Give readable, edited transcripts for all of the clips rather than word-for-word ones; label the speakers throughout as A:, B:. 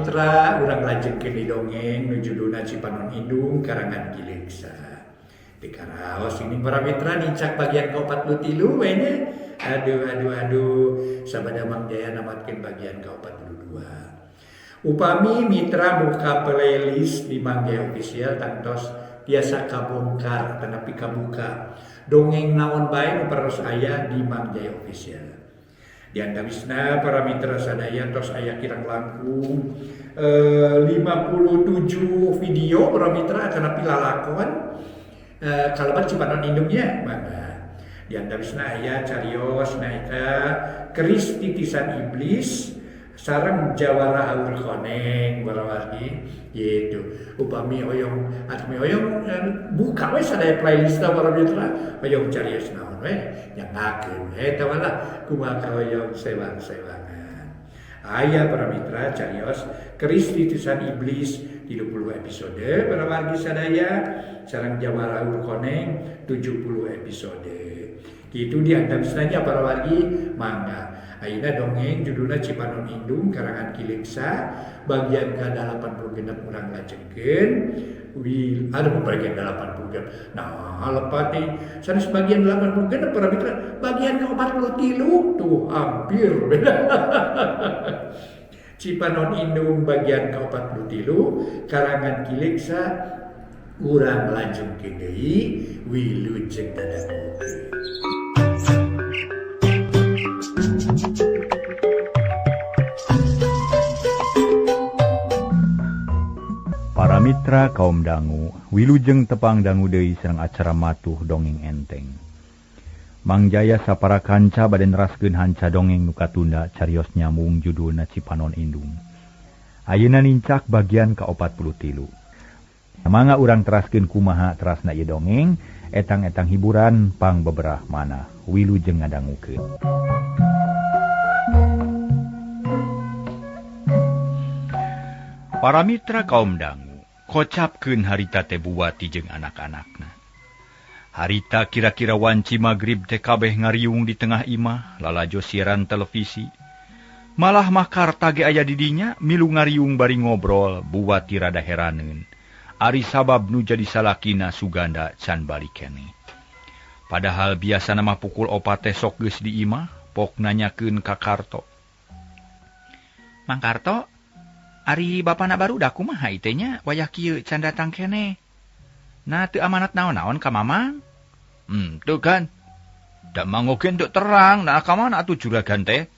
A: mitra urang lajengkeun di dongeng nu judulna Cipanon Indung karangan Ki Leungsa. Teu karaos ini para mitra nincak bagian ke-43 we nya. Aduh aduh aduh sabada Mang Jaya namatkeun bagian ke-42. Upami mitra muka playlist di Mang Jaya Official tangtos tiasa kabongkar tetapi kabuka dongeng naon bae nu parantos aya di Mang Jaya Official. Di antawisna para mitra sadaya tos aya kirang langkung 57 video para mitra tetapi lalakon kalebat Cipanon Indungnya mangga. Di antawisna aya carios nyaeta Keris Titisan Iblis sareng Jawara Haur Koneng para wargi gitu. Upami hoyong atau hoyong buka we sadaya playlist para mitra hoyong carios naon we nyangakeun eta lah kumaha hoyong sewang-sewangan. Aya para mitra carios Keris Titisan Iblis 30 episode para wargi sadaya sareng Jawara Haur Koneng 70 episode. Gitu di antawisna para wargi mangga. Ayeuna dongeng judulna Cipanon Indung karangan Ki Leungsa bagian ke-86 urang lajengkeun. Wil aduh bagian 86. Nah, lepat nih sanes bagian 86 para mitra bagian ke-43 tuh hampir. Cipanon Indung bagian ke-43 karangan Ki Leungsa urang lajengkeun deui wilujeng ngadangukeun.
B: Para mitra kaum dangu, wilujeng tepang dangu deui sareng acara matuh dongeng enteng. Mang Jaya sapara kanca bade neraskeun hanca dongeng nu katunda carios nyambung judulna Cipanon Indung. Ayeuna nincak bagian ka-43. Mangga urang teraskeun kumaha terasna ieu dongeng, etang-etang hiburan pang beberah mana. Wilujeng ngadangukeun. Para mitra kaum dangu, kocapkeun harita teh Buwati jeung anak-anakna. Harita kira-kira wanci magrib teh kabeh ngariung di tengah imah, lalajo siaran televisi. Malah mah Karta ge aya di dinya, milu ngariung bari ngobrol, Buwati rada heraneun. Ari sabab nu jadi salakina Suganda can balik keneh. Padahal biasana mah pukul 4 teh sok geus di imah, pok nanyakeun ka Karto. Mang Karto, ari bapana barudak kumaha ieu teh nya wayah kieu can datang keneh. Nah teu amanat naon-naon ka mamang? Teu kan. Da mang oge teu terang, nah ka mana atuh juragan teh?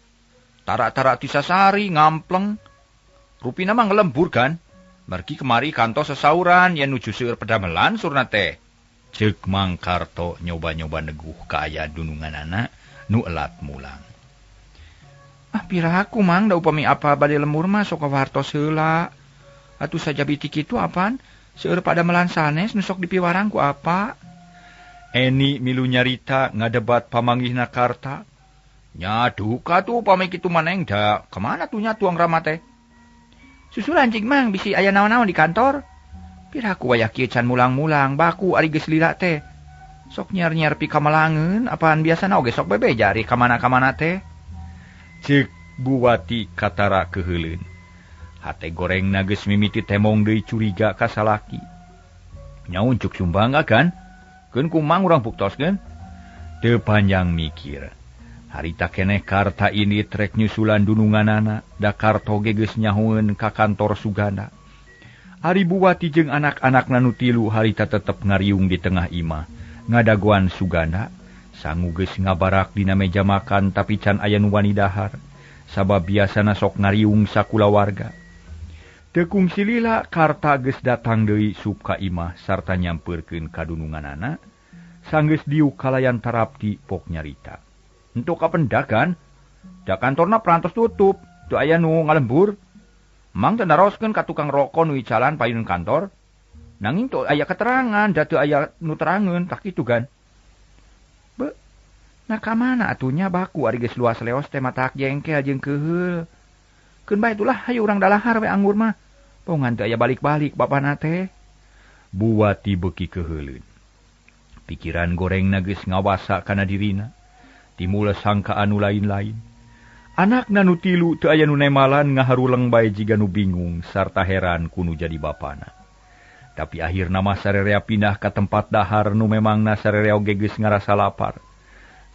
B: Tarak-tarak disasari ngampleng. Rupina mah ngelembur kan. Margi kemari kantos sesauran yen nuju seueur pedamelan surna teh. Ceuk Mang Karto nyoba-nyoba neguh ka aya dununganana nu elat mulang. Ah piraku Mang da upami apa bade lemur mah sok wartos heula. Atuh sajabi ti kitu apaan? Seueur padamelan sanes nu sok dipiwarang ku apa? Eni milu nyarita ngadebat pamanggihna Karta. Nya duka tuh upami kitu maneng da kamana tuh nya tuang rama teh? Susulan cing Mang bisi aya naon-naon di kantor. Piraku wayah kieu can mulang-mulang baku ari geus lila teh. Sok nyiar-nyiar pi kamalangeun apaan biasana oge sok bebeja ari ka mana-kamana teh. Ceuk Buwati katara keuheuleun. Hate gorengna geus mimiti temong deui curiga ka salaki. Nyaun cuk sumbang kan? Keun kumang urang buktoskeun? Teu panjang mikir. Harita keneh Karta ini trek nyusulan dununganana, da Karto ge geus nyahoeun ka kantor Suganda. Ari Buwati jeung anak-anakna nu tilu harita tetep ngariung di tengah imah, ngadagoan Suganda. Sangu geus ngabarak dina meja makan tapi can aya nu wani dahar, sabab biasana sok ngariung sakulawarga. Teu kungsi lila Karta geus datang deui sup ka imah sarta nyampeurkeun ka dununganana, sanggeus diuk kalayan tarapti pok nyarita. Entuk kapendakan, da kantorna perantos tutup, teu aya nu ngalembur. Mang teu naroskeun ka tukang rokok nu icalan payun kantor. Nanging teu aya keterangan, da teu aya nu terangeun, tah kitu gan. Be, nah ka mana atuh nya baku ari geus luas leos teh matak jengkel jeung keuheul. Keun bae tulah hayu urang dalahar we anggur mah. Pongan teu aya balik-balik bapana teh. Buwati beuki keuheuleun. Pikiran gorengna geus ngawasa kana dirina. Timul sangka anu lain-lain. Anakna nu tilu teu aya nu nemalan ngaharuleng bae jiga nu bingung sarta heran ku nu jadi bapana. Tapi akhirna mah sarerea pindah ka tempat dahar nu memangna sarerea oge geus ngarasa lapar.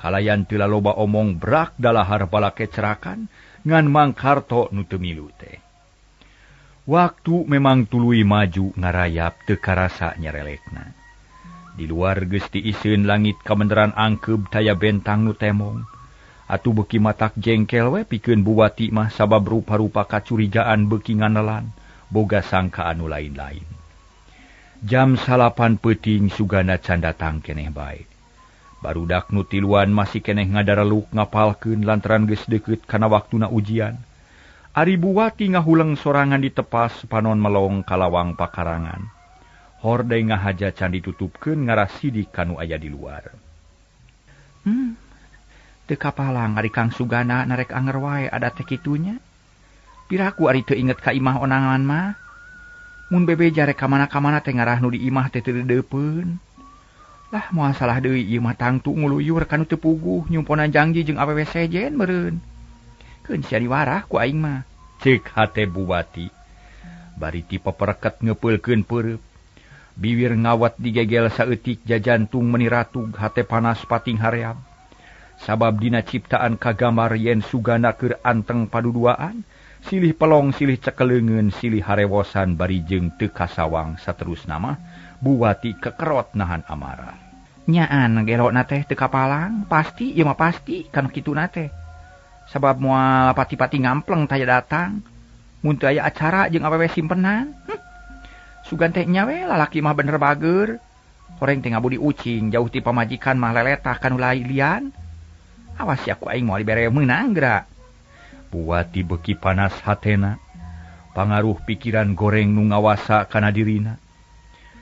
B: Kalayan teu laloba omong brak dalahar balake cerakan ngan Mang Karto nu teu milu teh. Waktu memang tuluy maju ngarayap teu karasa nyerelekna. Di luar geus tiiseun langit kamenderan angkeub taya bentang nu temong. Atuh beuki matak jengkel we pikeun Buwati mah sabab rupa-rupa kacurigaan beuki nganelan boga sangka anu lain-lain. Jam 9 peuting Suganda can datang keneh bae. Barudak nu tiluan masih keneh ngadareluk ngapalkeun lantaran geus deukeut kana waktuna ujian. Ari Buwati ngahuleng sorangan di tepas panon melong kalawang pakarangan. Horde ngahaja can ditutupkeun ngarasidik kanu aya di luar.
C: Teu kapalang ari Kang Suganda narek anger wae ada teh kitunya. Piraku ari teu inget ka imah onangan mah. Mun bebeja rek ka mana-kamana teh ngarah nu di imah teh teu deudeupeun. Lah moal salah deui ieu mah tangtu nguluyur kanu teu puguh nyumponan janji jeung awewe sejen meureun. Keun sia diwarah ku aing mah.
B: Ceuk hate Buwati. Bari ti pepereket ngepeulkeun peureup. Biwir ngawat digegel saeutik jajantung meni ratug hate panas pating haream. Sabab dina ciptaan kagambar yen Suganda keur anteng paduduaan, silih pelong silih cekeleungeun silih harewosan bari jeung teu kasawang saterusna mah Buwati kekerot nahan amarah.
C: Nyaan gelona teh teu kapalang, pasti ieu mah pasti kanu kituna teh. Sabab moal pati-pati ngampleng taya datang. Mun teu aya acara jeung awewe simpenan. Sugan teh nya we lalaki mah bener bager. Horeng teh ngabudi ucing jauh ti pamajikan mah leletah kanu lailian. Awas ya ku aing moal dibere meunang geura.
B: Buwati beuki panas hatena. Pangaruh pikiran goreng nu ngawasa kana dirina.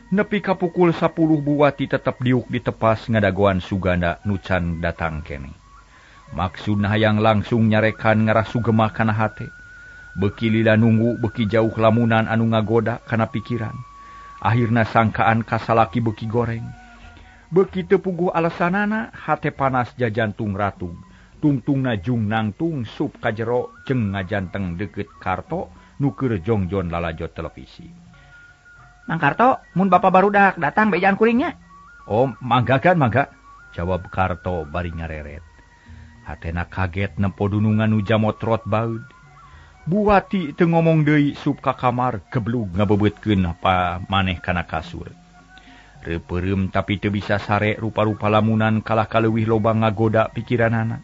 B: Nepi ka pukul 10 Buwati tetep diuk di tepas ngadagoan Suganda nu can datang keneh. Maksudna hayang langsung nyarekan ngarah sugema kana hate. Beuki lila nunggu beuki jauh lamunan anu ngagoda kana pikiran. Akhirna sangkaan kasalaki beuki goreng. Beuki teu puguh alasanana hate panas jajantung ratug. Tungtungna jung nangtung sup ka jero jeung ngajanteng deukeut Karto nu keur jongjon lalajo televisi.
C: Mang Karto, mun bapa barudak datang bejaan kuringnya.
B: Oh, mangga kan mangga, jawab Karto bari ngareret. Hatena kaget nempo dunungan nu jamotrot baeud. Buwati teu ngomong deui sup ka kamar geblug ngabebeutkeun pa maneh kana kasur. Reupeureum tapi teu bisa sare rupa-rupa lamunan kalah kaleuwih loba ngagoda pikiranana.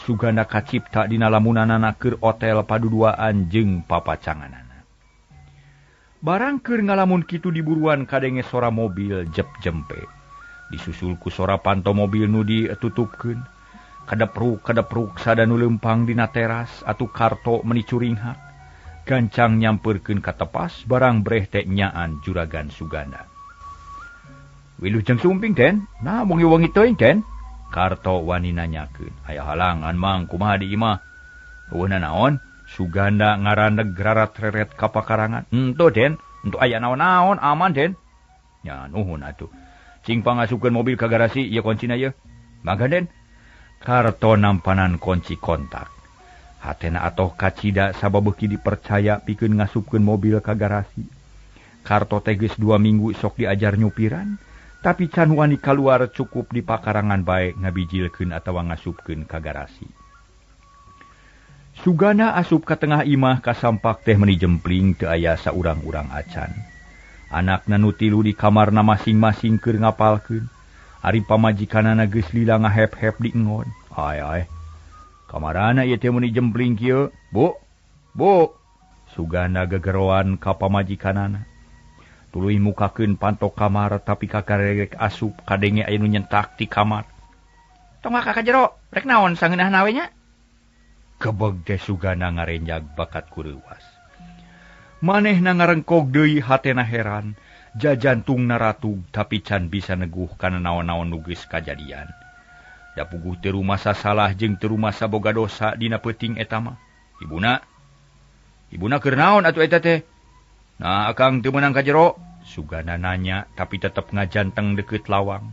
B: Suganda kacipta dina lamunanana keur otel paduduaan jeung papacanganana. Barang keur ngalamun kitu diburuan kadenge sora mobil jep jempe. Disusul ku sora panto mobil nu ditutupkeun. Kadepruk-kadepruk sada nu leumpang dina teras atuh Karto meni curinghak. Gancang nyampeurkeun ka tepas barang breh teh nyaan juragan Suganda. Wilujeng sumping Den, nah wengi-wengi teuing Den. Karto wani nanyakeun. Aya halangan Mang kumaha di imah? Eueuh naon? Suganda ngaraneg rarat-reret ka pakarangan. Henteu Den, henteu aya naon-naon, aman Den. Nya nuhun atuh. Cing pangasupkeun mobil ka garasi, ieu kuncina ieu. Mangga Den. Karto nampanan kunci kontak. Hatena atoh kacida sabab beuki dipercaya pikeun ngasupkeun mobil ka garasi. Karto teh geus 2 minggu sok diajar nyupiran, tapi can wani kaluar cukup di pakarangan bae ngabijilkeun atawa ngasupkeun ka garasi. Suganda asup ka tengah imah kasampak teh meni jempling teu aya saurang-urang acan. Anakna nu tilu di kamarna masing-masing keur ngapalkeun. Ari pamajikanana geus lila ngahep-hep di engon. Ai ai. Kamarana ieu teh meni jempling kieu? Bu. Bu. Suganda gegeroan ka pamajikanana. Tuluy mukakeun panto kamar tapi kakarek asup kadenge aya nu nyentak ti kamar.
C: Tong ka jero, rek naon sangeunahna we nya?
B: Kebeg teh Suganda ngarenjag bakat kureuwas. Manehna ngarengkog deui hatena heran, jajantungna ratug tapi can bisa neguh kana naon-naon nu geus kajadian. Da puguh teu rumasa salah jeung teu rumasa boga dosa dina peuting eta mah. Ibuna, ibuna keur naon atuh eta teh? Nah, akang teu meunang ka jero. Suganda nanya tapi tetep ngajanteng deukeut lawang.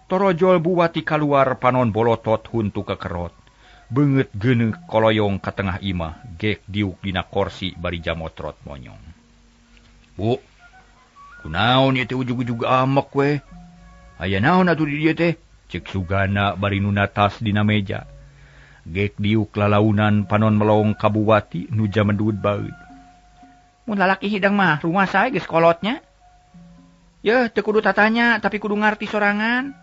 B: Torojol Buwati kaluar panon bolotot huntu kekerot. Beungeut geuneuk koloyong ka tengah imah gek diuk dina korsi bari jamotrot monyong. Bu, kunaon ieu teh ujug-ujug amek we? Aya naon atuh di dieu teh? Cek Sugana bari nu natas dina meja. Gek diuk lalaunan panon melong ka Buwati nu jamedud baeud.
C: Mun lalaki hidang mah rumah sae geus kolotnya. Yeuh teu kudu tatanya tapi kudu ngarti sorangan.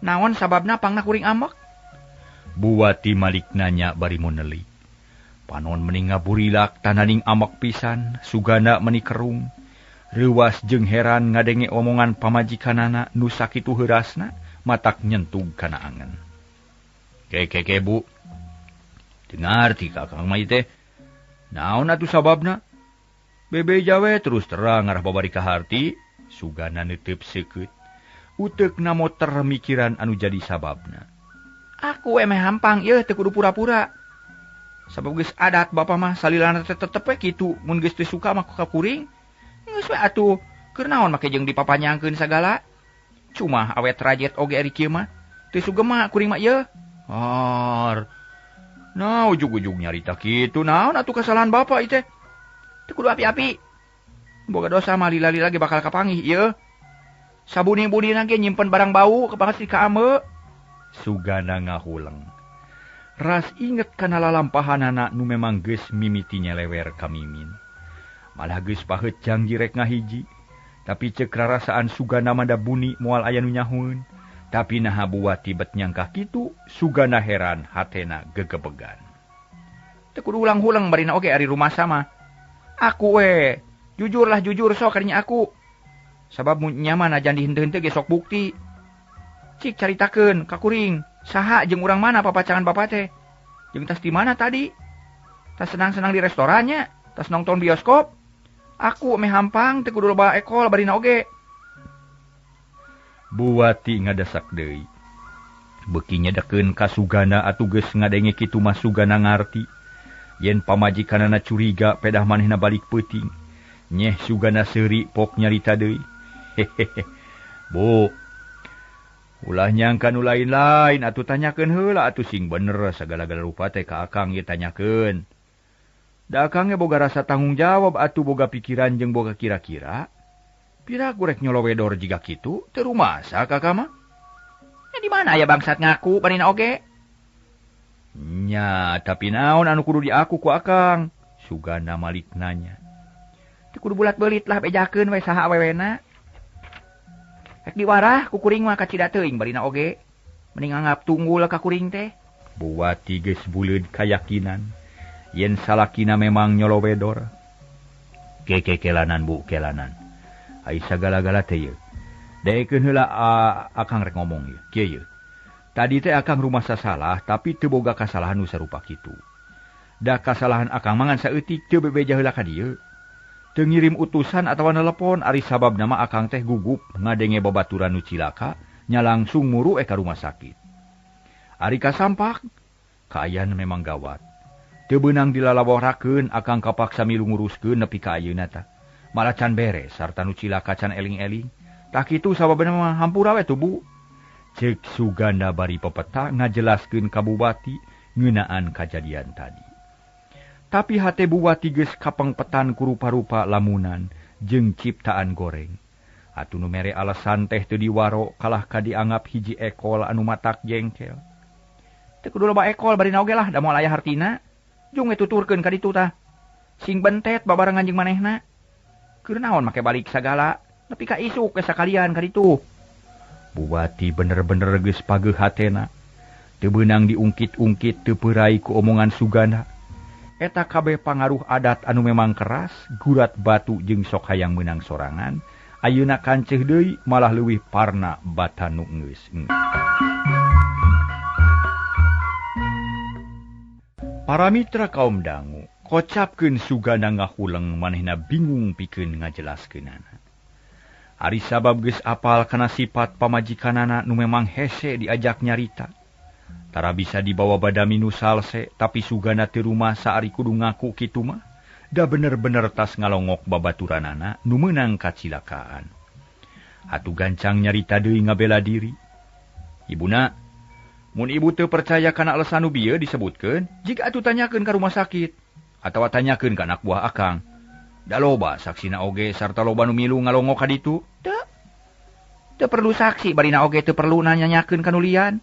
C: Naon sababna pangna kuring ambek?
B: Buwati malik nanya bari muneli. Panon meni ngaburilak tananing ambek pisan, Sugana meni kerung. Reuwas jeung heran ngadenge omongan pamajikanana nu sakitu heurasna matak nyentug kana angen. Keke Bu. Teu ngarti ka Akang mah teh. Naon atuh sababna? Bebeja we terus terang ngarah babari ka harti. Sugana neuteup seukeut. Uteukna moter mikiran anu jadi sababna.
C: Aku emeh hampang ieu teu kudu pura-pura. Sabab geus adat bapa mah salilana teh tetep we kitu, mun geus teu suka mah ka kuring. Geus we atuh, keur naon make jeung dipapanyangkeun sagala. Cuma awet rajet oge ari kieu mah. Teu sugema kuring mah ieu.
B: Har. Nah ujug-ujug nyarita kitu naon atuh kasalahan bapa ieu teh.
C: Teu kudu api-api. Boga dosa mah lila-lila ge bakal kapanggih ieu. Sabuni-bunina ge nyimpen barang bau kebanget ka ame.
B: Sugana ngahuleng. Ras inget kana lalampahanana nu memang geus mimiti nyelewer ka Mimin. Malah geus paheut janji rek ngahiji. Tapi ceuk rarasaan Sugana mah da buni moal aya nu nyahueun. Tapi naha Buwati bet nyangka kitu, Sugana heran hatena gegebegan.
C: Teu kudu ulang-ulang barina oge ari rumah sama. Aku we jujurlah jujur sok kadinya aku. Sabab mun nyaman ajan dihenteu-henteu ge sok bukti. Cik caritakeun ka kuring, saha jeung urang mana papacangan bapa teh? Jeung tas di mana tadi? Tas senang-senang di restorannya, tas nonton bioskop. Aku meh hampang teu kudu loba ekol barina oge.
B: Buwati ngadasak deui. Beuki nyedekeun ka Sugana atuh geus ngadenge kitu mah Sugana ngarti. Yen pamajikanana curiga pedah manehna balik peuting. Nyeh Sugana seuri pok nyarita deui. Hehehe. Bu, ulah nyangka nu lain-lain atuh tanyakeun heula atuh sing bener sagala-gala rupa teh ka Akang ieu tanyakeun. Da Akang ge boga rasa tanggung jawab atuh boga pikiran jeung boga kira-kira. Pira gurek nyolowedor jiga kitu teu rumasa ka Akang mah.
C: Ya di mana aya bangsat ngaku barina oge?
B: Nya, tapi naon anu kudu diaku ku Akang? Sugana malik nanya.
C: Teu kudu bulat-beulit lah bejakeun we saha awewena. Rek diwarah ku kuring mah kacida teuing barina oge. Mending anggap tunggul ka kuring teh.
B: Buwati geus buleud kayakinan yen salakina memang nyolowedor. Keke kelanan Bu, kelanan. Ai sagala-gala teh ieu. Daekeun heula Akang rek ngomong ieu. Kieu ieu. Tadi teh Akang rumasa salah tapi teu boga kasalahan nu sarupa kitu. Da kasalahan Akang mah ngan saeutik teu bebeja heula ka dieu. Teu ngirim utusan atawa nelepon ari sababna mah Akang teh gugup ngadenge babaturan nu cilaka nya langsung muru ka rumah sakit. Ari kasampak kaayaan memang gawat. Teu beunang dilalaborakeun Akang kapaksa milu nguruskeun nepi ka ayeuna tah. Malah can beres sarta nu cilaka can eling-eling. Tah kitu sababna mah hampura we tuh Bu. Ceuk Sugana bari pepeta ngajelaskeun ka Buwati ngeunaan kajadian tadi. Tapi hate Buwati geus kapengpetan ku rupa-rupa lamunan jeung ciptaan goreng. Atuh nu mere alasan teh teu diwaro kalah ka dianggap hiji ekol anu matak jengkel.
C: Teu kudu loba ekol barina oge lah da moal aya hartina. Jung we tuturkeun ka ditu tah. Sing bentet babarengan jeung manehna. Keur naon make balik sagala nepi ka isuk we sakalian ka ditu.
B: Buwati bener-bener geus pageuh hatena. Teu beunang diungkit-ungkit teu peurai ku omongan Sugana. Eta kabeh pangaruh adat anu memang keras, gurat batu jeung sok hayang meunang sorangan, ayeuna kanceuh deui malah leuwih parna bata nu geus. Para mitra kaum dangu, kocapkeun Sugana ngahuleng manehna bingung pikeun ngajelaskeunana. Ari sabab geus apal kana sifat pamajikanana nu memang hese diajak nyarita. Tara bisa dibawa badami nu salse, tapi Sugana teu rumasa ari kudu ngaku kitu mah. Da bener-bener tas ngalongok babaturanana nu meunang kacilakaan. Atuh gancang nyarita deui ngabela diri. Ibuna, Mun ibu teu percaya kana alasan nu bieu disebutkeun, jika atuh tanyakeun ka rumah sakit atawa tanyakeun ka anak buah akang. Da loba saksina oge sarta loba nu milu ngalongo ka ditu.
C: Teu. Teu perlu saksi barina oge teu perlu nanyanyakeun ka nu lian.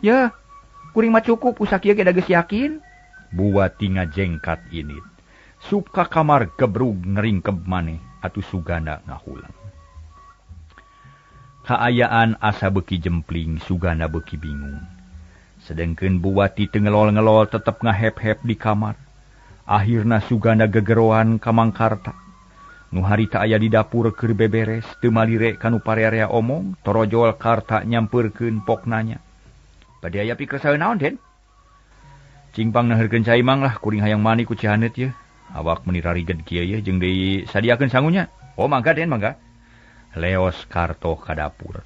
C: Yeuh, kuring mah cukup ku sakieu ge da geus yakin.
B: Buwati ngajengkat init. Sup ka kamar gebrug ngeringkeb maneh atuh Suganda ngahulang. Kaayaan asa beuki jempling, Suganda beuki bingung. Sedengkeun Buwati teu ngelol-ngelol tetep ngahep-hep di kamar. Akhirna Suganda gegeroan ka Mang Karta. Nu harita aya di dapur keur beberes, teu malire ka nu parearea omong, torojol Karta nyampeurkeun pok nanya. Bade aya pikersaleun naon, Den? Cing pang naheurkeun cai mang lah, kuring hayang mani ku Cihaneut yeuh. Awak meuni rariget kieu yeuh jeung deui sadiakeun sangunya. Oh mangga Den, mangga. Leos Karto ka dapur.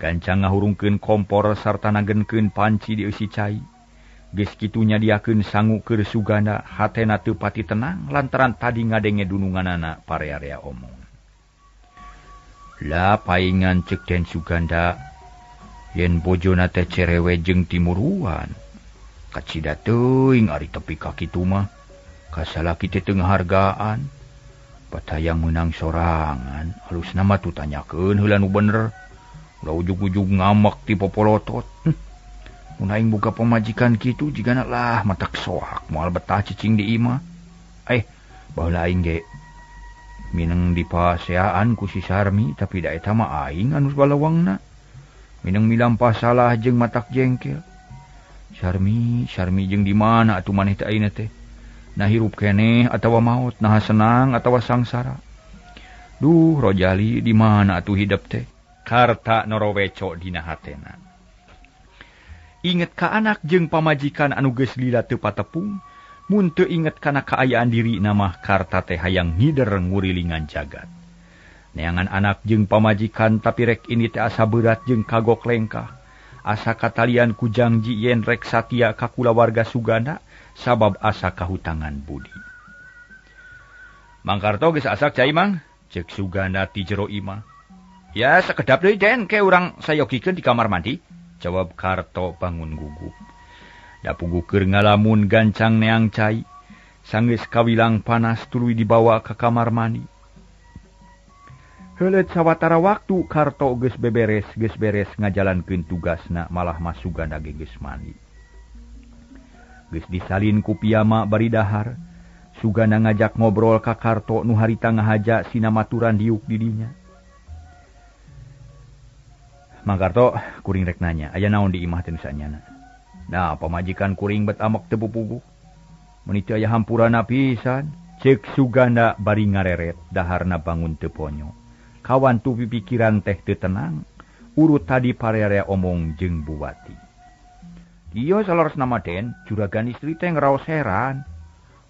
B: Gancang ngahurungkeun kompor sarta nagenkeun panci dieusi cai. Geus kitu nyadiakeun sangu keur Suganda, hatena teu pati tenang lantaran tadi ngadenge dununganana parearea omong. Lah paingan ceuk Den Suganda yen bojona teh cerewe jeung timuruan. Kacida teuing ari tepi ka kitu mah. Kasalaki teh teu ngahargaan. Patayang meunang sorangan, halusna mah tuh tanyakeun heula nu bener. Ulah ujug-ujug ngamek ti popolotot. Mun aing boga pamajikan kitu jigana lah matak soak moal betah cicing di imah. Baheula aing ge mineng dipaseaan ku si Sarmi, tapi da eta mah aing anu balawangna. Mineng milampah salah jeung matak jengkel. Sarmi, Sarmi jeung di mana atuh maneh teh ayeuna teh? Nah hirup keneh atawa maot, nah senang atawa sangsara. Duh, Rojali di mana atuh hidup teh? Karta noroweco dina hatena. Inget ka anak jeung pamajikan anu geus lila teu patepung, mun teu inget kana kaayaan diri mah Karta teh hayang ngider ngurilingan jagat. Neangan anak jeung pamajikan tapi rek ini teh asa berat jeung kagok lengkah. Asa katalian ku jangji yen rek satia ka kulawarga Suganda sabab asa kahutangan budi. Mang Karto geus asak cai mang, ceuk Suganda ti jero imah. Ya sakedap deui Den, ke urang sayogikeun di kamar mandi, jawab Karto bangun gugup. Da puguh keur ngalamun gancang neang cai, sanggeus kawilang panas tuluy dibawa ka kamar mandi. Heuleut sawatara waktu Karto geus beberes, geus beres ngajalankeun tugasna malah mah Suganda ge geus mandi. Geus disalin ku piyama bari dahar, Suganda ngajak ngobrol ka Karto nu harita ngahaja sinamaturan diuk di dinya. Mang Karto, kuring rek nanya, aya naon di imah teh nu saenyana? Nah, pamajikan kuring bet amek teu pupuguh. Meuni teu aya hampurana pisan, ceuk Suganda bari ngareret daharna bangun teu ponyo. Kawan tu pipikiran teh teu tenang, urut tadi parearea omong jeung Buwati. Ieu saleresna mah Den, juragan istri teh ngraos heran.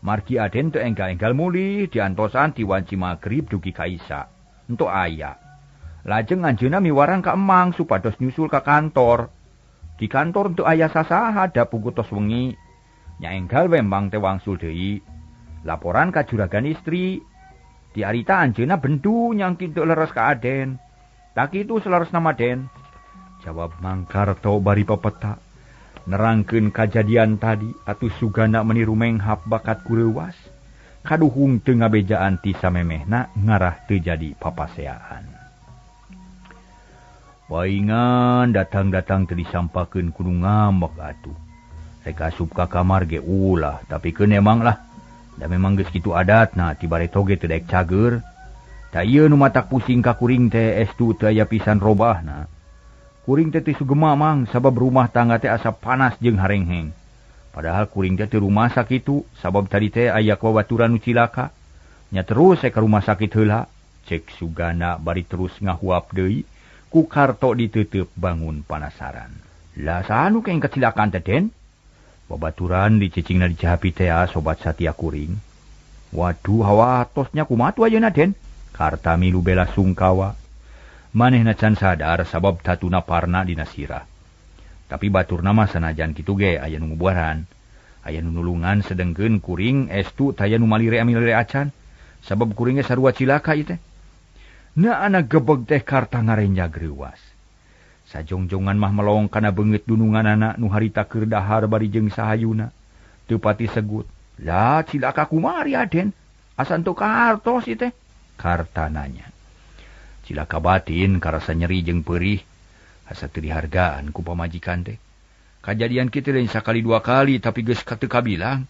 B: Margi Aden teu enggal-enggal mulih diantosan di wanci magrib dugi ka Isa. Entuk aya. Lajeng anjeunna miwarang ka emang supados nyusul ka kantor. Di kantor teu aya sasaha da puguh tos wengi. Nya enggal we emang teh wangsul deui. Laporan ka juragan istri. Diarita anjeunna bendu nyangki teu leres ka Aden. Tak kitu saleresna mah Den. Jawab Mang Karto bari pepeta. Nerangkeun kajadian tadi atuh Suganda meni rumenghap bakat kureuwas. Kaduhung teu ngabejaan ti samemehna ngarah teu jadi papaseaan. Paingan datang-datang teu disampakeun kudu ngambek atuh. Rek asup ka kamar ge ulah, tapi keun emang lah. Da memang geus kitu adatna ti bareto ge teu daek cager. Ta ieu nu matak pusing ka kuring teh estu teu aya pisan robahna. Kuring teh teu sugema mang sabab rumah tangga teh asa panas jeung harengheng. Padahal kuring teh teu rumah sakitu sabab tadi teh aya babaturan nu cilaka. Nya terus saya ka rumah sakit heula. Cek Suganda bari terus ngahuap deui ku Karto ditutup bangun panasaran. Lah saha nu keng kacilakaan teh Den? Babaturan dicicingna di Cihapi teh sobat satia kuring. Waduh hawa tosnya kumaha tuh ayeuna Den? Karta milu bela sungkawa. Manehna can sadar sabab tatuna parna dina sirah. Tapi baturna mah sanajan kitu ge aya nu ngubuaran. Aya nu nulungan sedengkeun kuring estu taya nu malire-malire acan. Sabab kuring ge sarua cilaka ieu teh. Na anak gebeg teh Karta ngarenja greuwas. Sajongjongan mah melong kana beungeut dununganana nu harita keur dahar bari jeung sahayuna. Teu pati segut. Lah cilaka kumaha Aden? Asa teu kahartos ieu teh? Karta nanya. Cilaka batin karasa nyeri jeung peurih. Asa teu dihargaan ku pamajikan teh. Kajadian kitu lain sakali dua kali tapi geus teu kabilang.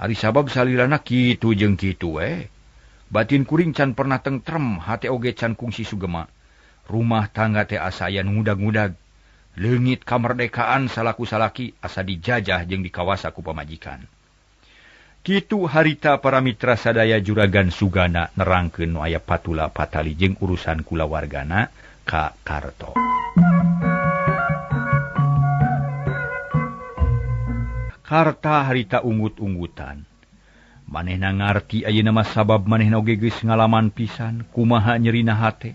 B: Ari sabab salilana kitu jeung kitu we. Batin kuring can pernah tentrem, hate oge can kungsi sugema. Rumah tangga teh asa aya nu ngudag-ngudag. Leungit kamerdekaan salaku salaki asa dijajah jeung dikawasa ku pamajikan. Kitu harita para mitra sadaya Juragan Sugana nerangkeun nu aya patula patali jeung urusan kulawargana ka Karto. Karta harita unggut-unggutan. Manehna ngarti ayeuna mah sabab manehna oge geus ngalaman pisan kumaha nyerina hate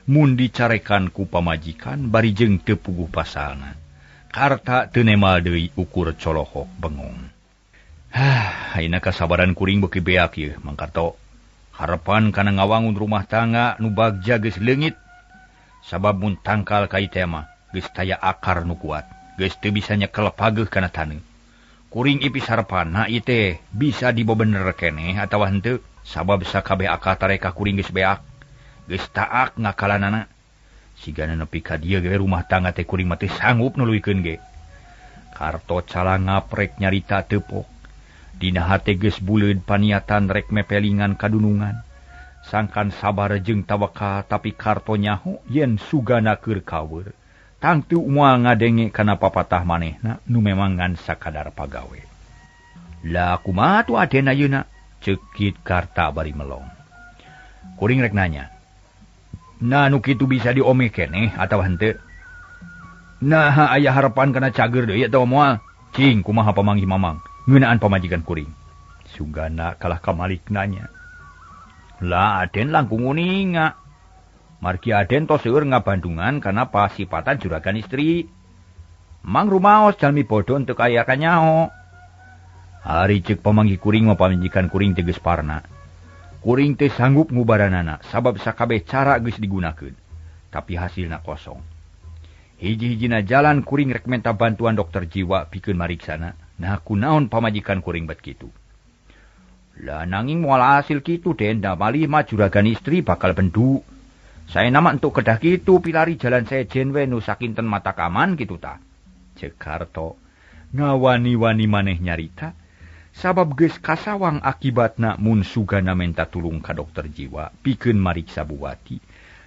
B: mun dicarekan ku pamajikan bari jeung teu puguh pasalna. Karta teu nemal deui ukur colohok bengong. Hah, ayeuna kasabaran kuring beuki beak ieu, Mang Karto. Harepan kana ngawangun rumah tangga nu bagja geus leungit. Sabab mun tangkal ka ieu mah geus taya akar nu kuat, geus teu bisa nyekel pageuh kana taneuh. Kuring ipis harepanna ieu teh bisa dibebener keneh atawa henteu, sabab sakabeh akal tareka kuring geus beak. Geus taak ngakalanana. Sigana nepi ka dieu ge rumah tangga teh kuring mah teu sanggup nuluykeun ge. Karto calangaprek nyarita tepok. Dina hate geus buleud paniatan rek mepelingan kadunungan. Sangkan sabar jeung tawakal tapi Karto nyaho yen Sugana keur kaweur. Tangtu moal ngadenge kana papatah manehna nu memang ngan sakadar pagawe. Lah kumaha tuh Aden ayeuna? Cekit Karta bari melong. Kuring rek nanya. Nah nu kitu bisa diome keneh atawa henteu? Nah aya harapan kana cager deui atawa moal? Cing kumaha pamanggih mamang ngeunaan pamajikan kuring. Sugana kalah kamalik nanya. Lah Aden langkung uninga. Margi Aden tos seueur ngabandungan kana pasipatan juragan istri. Mang rumaos jalmi bodho teu kaya kanyaho. Ari ceuk pamanggih kuring mah pamajikan kuring teh geus parna. Kuring teh sanggup ngubaranana sabab sakabeh cara geus digunakeun. Tapi hasilna kosong. Hiji-hijina jalan kuring rek menta bantuan dokter jiwa pikeun mariksana. Nah kunaon pamajikan kuring bet kitu. Lah nanging moal hasil kitu Den, da malih mah juragan istri bakal bendu. Saya nama untuk kedah kitu pilari jalan sejen we nu sakinten mata kaman kitu ta. Ceuk Karto ngawani-wani maneh nyarita sabab geus kasawang akibatna mun Sugana menta tulung ka dokter jiwa pikeun mariksa Buwati.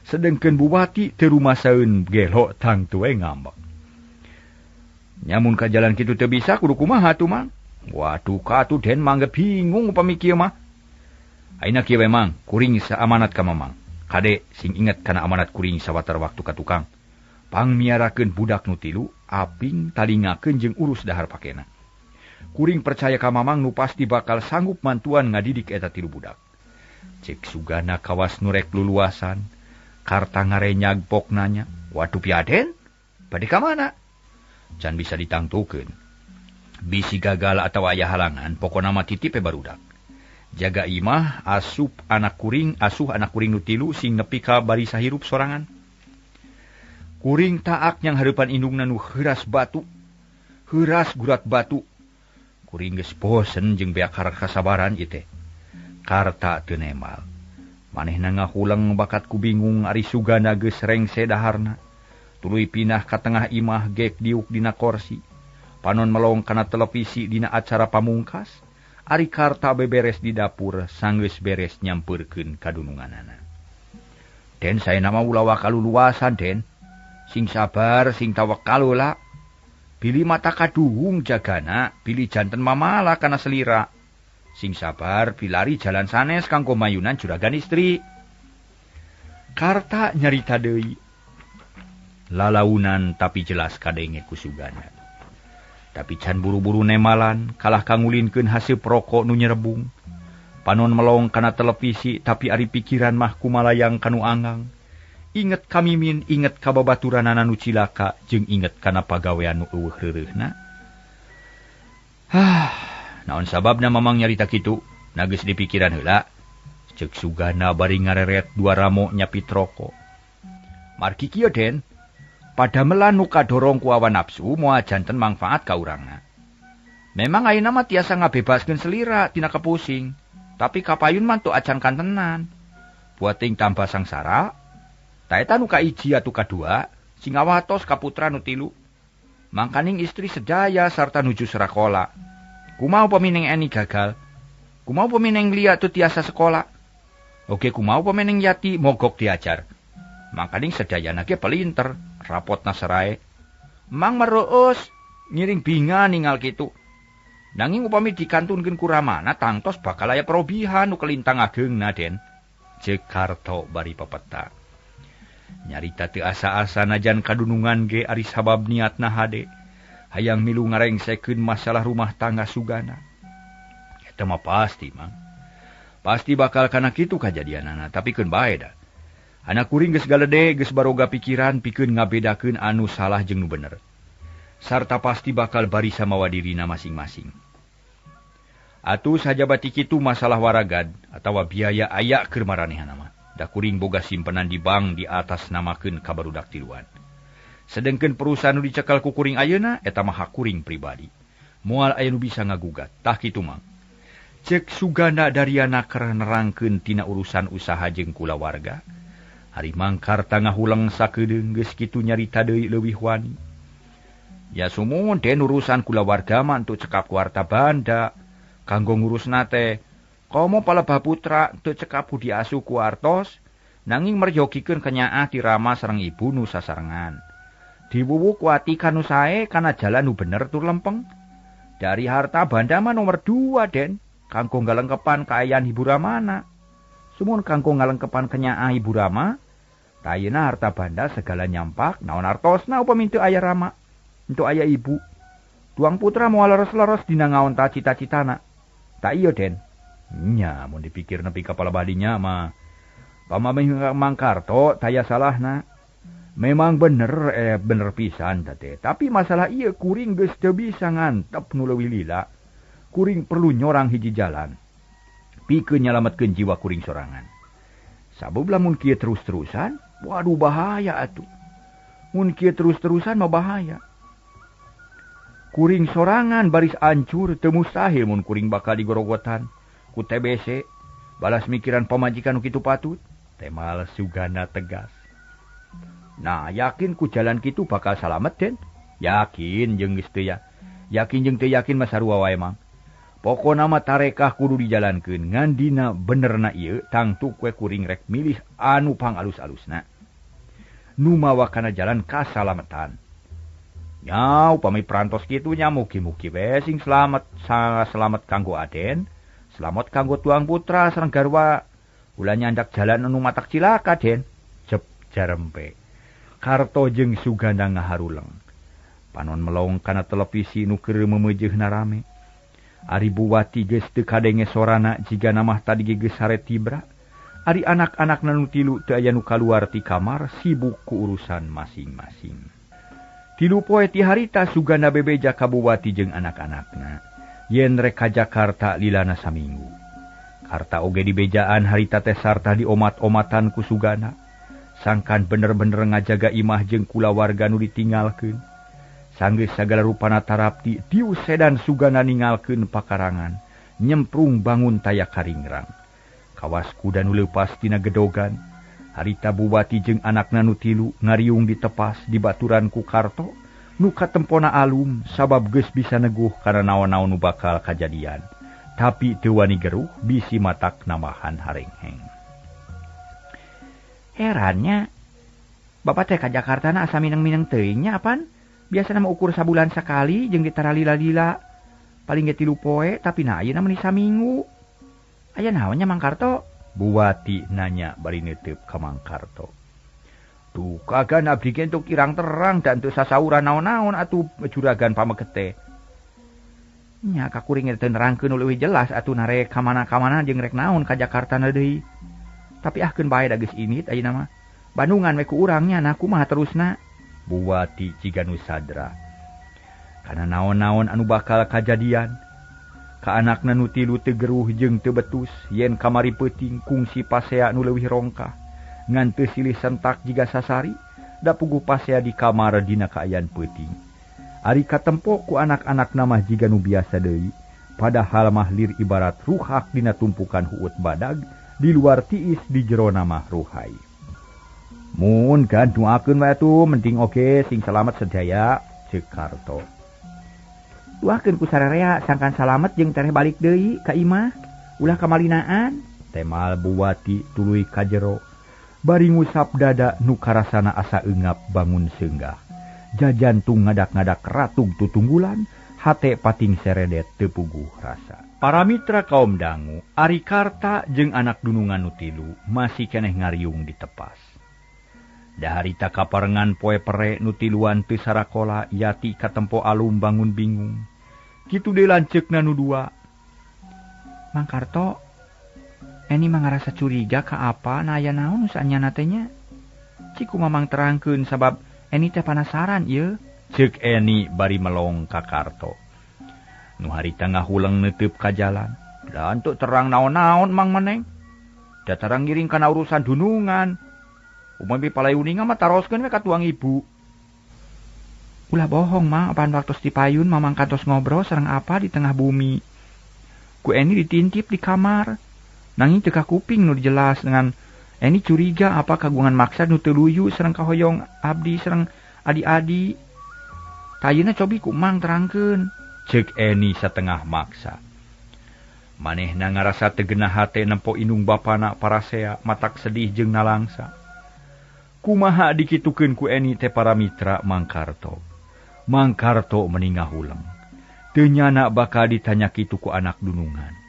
B: Sedengkeun Buwati teu rumasaeun gelo tangtu we ngambek. Nyamun ka jalan kitu teu bisa kudu kumaha tuh Mang? Waduh katuh Den mangga bingung upami kieu mah. Ayeuna kieu we Mang, kuring saamanat ka Mamang. Kade sing inget kana amanat kuring sawatar waktu ka tukang. Pangmiarakeun budak nu tilu, aping talingakeun jeung urus dahar pakena. Kuring percaya ka Mamang nu pasti bakal sanggup mantuan ngadidik eta tilu budak. Cek Sugana kawas nu rek luluasan. Karta ngarenyag pok nanya, waduh pi Aden, bade ka mana? Can bisa ditangtukeun. Bisi gagal atawa aya halangan, pokona mah titip barudak. Jaga imah, asup anak kuring, asuh anak kuring nu tilu sing nepi ka bari sahirup sorangan. Kuring taak yang hareupan indungna nu heuras batu, heuras gurat batu. Kuring geus bosen jeung beak kasabaran ieu teh. Karta teu nemal. Manehna ngahuleng bakat ku bingung ari Sugana geus rengse daharna. Tuluy pindah ka tengah imah gek diuk dina korsi. Panon melong kana televisi dina acara pamungkas. Ari Karta beberes di dapur sanggeus beres nyampeurkeun kadununganana. Den saya nama ulah kaluluasan Den. Sing sabar sing tawakal lah. Bilih mata kaduhung jagana, bilih janten mamala kana selira. Sing sabar bilari jalan sanes kanggo mayunan juragan istri. Karta nyarita deui. Lalaunan tapi jelas kadenge ku Sugana. Tapi can buru-buru nemalan, kalah kangulinkeun hasil perokok nu nyerebung. Panon melong kana televisi tapi ari pikiran mah kumalayang kanu anggang. Inget ka Mimin, inget ka babaturanana nu cilaka, jeung inget kana pagawean nu eueuh reureuhna. Hah, naon sababna Mamang nyarita kitu? Na geus dipikiran heula. Ceuk Sugana bari ngareret dua ramo nyapit rokok. Margi kieu Den, Padamelan nu kadorong ku hawa nafsu moal janten mangfaat ka urangna. Memang ayeuna mah tiasa ngabebaskeun selira tina kepusing, tapi kapayun mah teu acan kantenan. Buating tambah sangsara, ta eta nu kahiji atuh kadua, sing awatos ka putra nu tilu. Mangkaning istri sedaya sarta nuju serakola. Kumaha upami Neng Eni gagal? Kumaha upami Neng Lia teu tiasa sekolah? Oke, kumaha upami Neng Yati mogok diajar? Mangkaning sedayana ge pelinter, rapotna serae. Mang mereus ngiring binga ningal kitu. Nanging upami dikantunkeun ku ramana tangtos bakal aya perobihan nu kelintang ageungna, Den. Ceuk Karto bari pepeta. Nyarita teu asa-asa najan kadunungan ge ari sabab niatna hade. Hayang milu ngarengsekeun masalah rumah tangga Sugana. Eta mah pasti, Mang. Pasti bakal kana kitu kajadianana, tapi keun bae da. Anak kuring geus galede, geus baroga pikiran pikeun ngabedakeun anu salah jeung nu bener. Sarta pasti bakal barisa mawa dirina masing-masing. Atuh sajabati kitu masalah waragad atawa biaya aya keur maranehna mah. Da kuring boga simpenan di bank di atas namakeun ka barudak tiluan. Sedengkeun perusahaan nu dicekal ku kuring ayeuna eta mah hak kuring pribadi. Moal aya nu bisa ngagugat. Tah kitu, Mang. Ceuk Suganda Dariana keur nerangkeun tina urusan usaha jeung kulawarga. Ari Mangkarta ngahuleng sakedeung geus kitu nyarita deui leuwih wani. Ya sumuhun Den urusan kulawarga mah teu cekap ku harta banda. Kanggo ngurusna teh komo palebah putra teu cekap ku diasu ku artos, nanging meryogikeun kenyaah ti rama sareng ibu nu sasarengan. Diwuwu ku ati kanu sae kana jalan nu bener tur lempeng. Dari harta banda mah nomor 2, Den, kanggo ngalengkepan kaayaan ibu ramana. Sumuhun kanggo ngalengkepan kenyaah ibu rama, tayena harta banda segala nyampak, naon artosna upami teu aya rama, teu aya ibu. Tuang putra moal leres-leres dina ngaonta cita-citana. Ta ieu, Den. Nya, mun dipikir nepi ka palebah mah. Pamami Mang Karto taya salahna. Memang bener bener pisan teh. Tapi masalah ieu kuring geus teu bisa ngantep nu leuwih lila. Kuring perlu nyorang hiji jalan. Pikeun nyalametkeun jiwa kuring sorangan. Sabab lamun kieu terus-terusan, waduh bahaya atuh. Mun kieu terus-terusan mah bahaya. Kuring sorangan baris ancur teu mustahil mun kuring bakal digorogotan ku TBC. Balas mikiran pamajikan nu kitu patut, temal Sugana tegas. Nah, yakin ku jalan kitu bakal salamet, Den? Yakin jeung geus teu ya. Yakin jeung teu yakin mah sarua wae, Mang. Pokona mah tarekah kudu dijalankeun ngan dina benerna ieu tangtu kue kuring rek milih anu pangalus-alusna. Nu mawa kana jalan kasalametan. Nya upami perantos kitu nya mugi-mugi we sing slamet, selamat kanggo Aden, selamat kanggo tuang putra sareng garwa. Ulah nyandak jalan anu matak cilaka, Den. Jep jarempe. Karto jeung Suganda ngaharuleng. Panon melong kana televisi nu keur memeujeuhna rame. Ari Buwati geus teu kadenge sorana jiga namah tadi ge geus sare tibra. Ari anak-anakna nu tilu teu aya nu kaluar ti kamar sibuk ku urusan masing-masing. Tilu poe ti harita Suganda bebeja ka Buwati jeung anak-anakna. Yen rek ka Jakarta lilana saminggu. Karta oge dibejaan harita teh sarta diomat-omatan ku Suganda. Sangkan bener-bener ngajaga imah jeung kulawarga nu ditinggalkeun. Sanggeus sagala rupana tarapti diusedan Suganda ningalkeun pakarangan, nyemprung bangun taya karingrang. Kawas kuda nu leupas tina gedogan. Harita Buwati jeung anakna nu tilu ngariung ditepas di baturan ku Karto nu katempona alum sabab geus bisa neguh kana naon-naon nu bakal kajadian. Tapi teu wani geruh bisi matak nambahan harengheng. Herannya, bapak teh ka Jakarta na asa mineng-mineng teuing nya apan? Biasana mah ukur sabulan sakali jeung ditara lila-lila. Paling ge 3 poe, tapi na ayeuna meni saminggu. Aya naon nya Mang Karto? Buwati nanya bari neuteub ka Mang Karto. Duh, kagan abdi ge entuk kirang terang dan teu sasauran naon-naon atuh juragan pameket teh. Nya ka kuring teu nerangkeun nu leuwih jelas atuh narek ka mana-kamana jeung rek naon ka Jakarta na deui. Tapi ah keun bae da geus init ayeuna mah. Bandungan we ku urang nya nah kumaha terusna? Buwati jiga nu sadra. Kana naon-naon anu bakal kajadian. Ka anakna nu tilu teu geruh jeung teu betus yen kamari peuting kungsi pasea nu leuwih rongkah. Ngan teu silih sentak jiga sasari Da puguh pasea di kamar dina kaayaan peuting. Ari katempo ku anak-anak namah jiga nu biasa deui, padahal mah lir ibarat ruhak dina tumpukan huut badag, di luar tiis di jero namah ruhai. Mun kan doakeun wae atuh, penting oge sing salamet sedaya, ceuk Karto.
C: Doakeun ku sararea sangkan salamet jeung tereh balik deui ka imah, ulah kamalinaan.
B: Temal Buwati tuluy ka jero, bari ngusap dada nu karasana asa eungap bangun seunggah. Jajantung ngadak-ngadak ratug tutunggulan, hate pating seredet teu puguh rasa. Para mitra kaum dangu, ari Karta jeung anak dunungan nu tilu masih keneh ngariung di tepas. Daharita kaparengan poe pere nu tiluan teu sarakola, Yati katempo alum bangun bingung. Kitu deui lanceukna nu dua.
C: Mang Karto, Eni mah ngarasa curiga ka apa na aya naon nu saanyana teh nya. Cik kumaha Mang terangkeun sabab Eni teh panasaran ieu.
B: Ceuk Eni bari melong ka Karto. Nu harita ngahuleng neuteup ka jalan.
C: Da antuk terang naon-naon Mang Meneng. Da terang ngiring kana urusan dunungan. Upami palai uninga mah taroskeun we ka tuang ibu. Ulah bohong Mang, apaan waktos dipayun Mamang kantos ngobrol sareng apa di tengah bumi. Ku Eni ditintip di kamar. Nanging teu kakuping nu jelas dengan Eni curiga apa kagungan maksad nu teu luyu sareng kahoyong abdi sareng adi-adi. Tayina cobi ku Mang terangkeun.
B: Ceuk Eni satengah maksa. Manehna ngarasa teu genah hate nempo indung bapana parasea matak sedih jeung nalangsa. Kumaha dikitukeun ku Eni teh para mitra Mang Karto. Mang Karto meni ngahuleng. Teu nyana bakal ditanya kitu ku anak dunungan.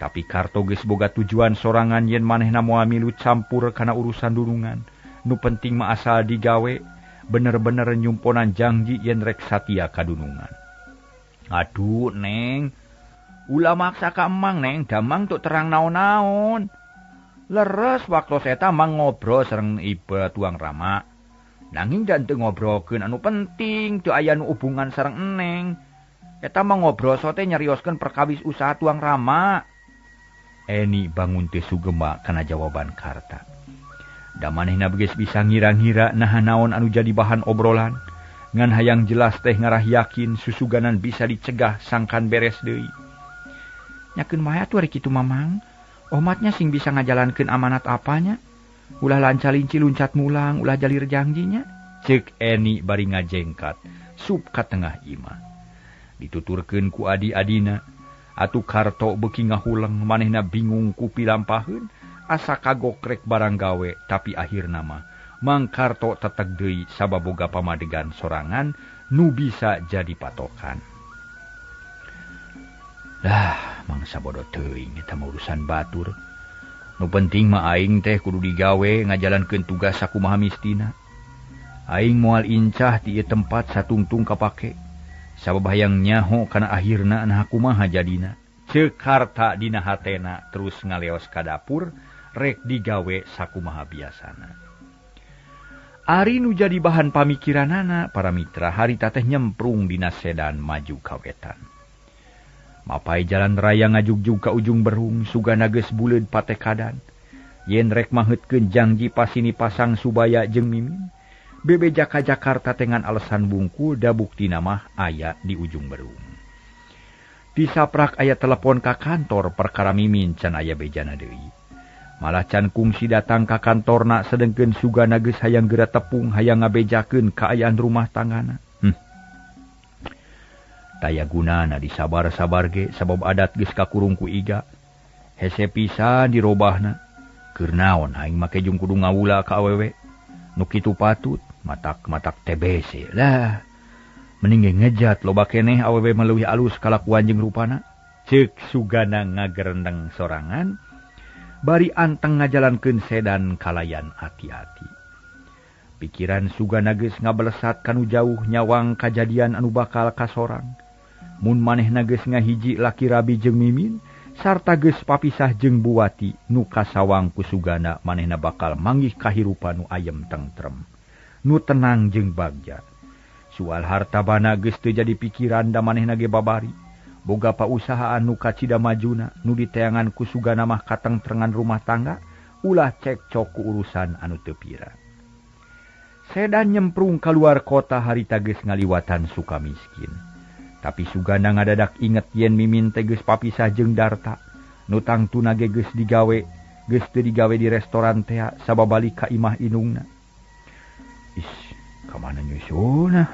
B: Tapi Karto geus boga tujuan sorangan yen manehna moal milu campur kana urusan dunungan. Nu penting mah asal digawe, bener-bener nyumponan janji yen rek satia ka dunungan. Aduh, Neng.
C: Ulah maksa ka Emang, Neng. Damang tuk terang naon-naon. Leres waktos eta Mang ngobrol sareng iba tuang Rama. Nanging dan teu ngobrolkeun anu penting, teu aya nu hubungan sareng Eneng. Eta mah ngobrol sote nyarioskeun perkawis usaha tuang Rama.
B: Eni bangun teh sugema kana jawaban Karta. Da manehna geus bisa ngira-ngira naha naon anu jadi bahan obrolan. Ngan hayang jelas teh ngarah yakin susuganan bisa dicegah sangkan beres deui.
C: Nyakeun wae atuh ari kitu Mamang. Omatnya sing bisa ngajalankeun amanat apanya. Ulah lanca-linci luncat mulang, ulah jalir janjinya.
B: Ceuk Eni bari ngajengkat sup ka tengah imah. Dituturkeun ku adi-adina. Atuh Karto beuki ngahuleng, manehna bingung ku pilampaheun, asa kagokrek barang gawe, tapi akhirna mah Mang Karto teteg deui sabab boga pamadegan sorangan nu bisa jadi patokan. Lah, mangsa bodoh teuing eta mah urusan batur. Nu penting mah aing teh kudu digawe ngajalankeun tugas sakumaha mistina. Aing moal incah ti ieu tempat satungtung kapake. Sabab hayang nyaho kana akhirna nah kumaha jadina. Ceuk Karta dina hatena terus ngaleos ka dapur rek digawe sakumaha biasana. Ari nu jadi bahan pamikiranana para mitra harita teh nyemprung dina sedan maju ka wetan. Mapai jalan raya ngajugjug ka ujung berung sugana geus buleud patekadan. Yen rek maheutkeun jangji pasini pasang Subaya jeung Mimin. Bebeja ka Jakarta tengan alasan bungkul da buktina mah aya di ujung berung. Disaprak aya telepon ka kantor perkara Mimin can aya bejana deui. Malah can kungsi datang ka kantorna sedengkeun sugana geus hayang geura tepung hayang ngabejakeun kaayaan rumah tanggana. Taya gunana disabar-sabar ge sabab adat geus kakurung ku iga. Hese pisan dirobahna. Keur naon aing make jeung kudu ngawula ka awewe. Nu kitu patut matak-matak TBC lah. Mending ge ngejat loba keneh awewe mah leuwih alus kalakuan jeung rupana. Ceuk sugana ngagerendeng sorangan bari anteng ngajalankeun sedan kalayan hati-hati. Pikiran sugana geus ngablesat kanu jauh nyawang kajadian anu bakal kasorang. Mun manehna geus ngahiji laki rabi jeung Mimin sarta geus papisah jeung Buwati nu kasawang ku sugana manehna bakal manggih kahirupan nu ayem tentrem, nu tenang jeung bagja. Soal harta bana geus teu jadi pikiran da manehna ge babari. Boga pausahaan nu kacida majuna nu diteangan ku sugana mah katengtrengan rumah tangga ulah cekcok ku urusan anu teu pira. Sedan nyemprung keluar kota harita geus ngaliwatan Sukamiskin. Tapi Suganda ngadadak inget yen Mimin teh geus papisah jeung Darta. Nu tangtuna ge geus digawe, geus teu digawe di restoran teh sabab balik ka imah indungna. Is, ka mana nyusulna?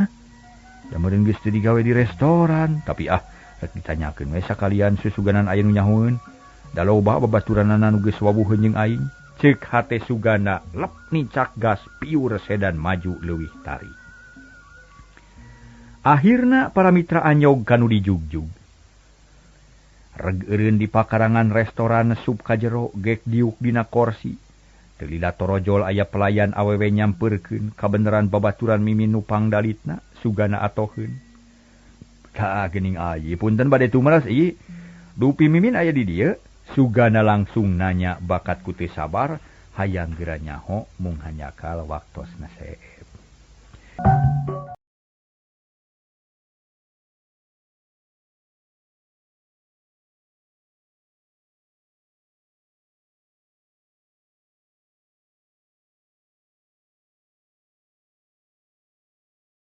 B: Da meureun geus teu digawe di restoran, tapi ah rek ditanyakeun we sakalian susuganan aya nu nyahoeun. Da loba babaturanana nu geus wawuheun jeung aing. Cek hate Suganda lep nincak gas piur sedan maju leuwih tarik. Akhirna para mitra anyog kanu dijugjug. Reg eureun di pakarangan restoran sup kajero gek diuk dina korsi. Teu lila torojol aya pelayan awewe nyampeurkeun kabeneran babaturan Mimin nu pangdalitna Suganda atoheun. Ka geuning ayi punten bade tumeras ieu. Dupi Mimin aya di dieu. Suganda langsung nanya bakat ku teu sabar hayang geura nyaho mung hanjakal waktosna seep.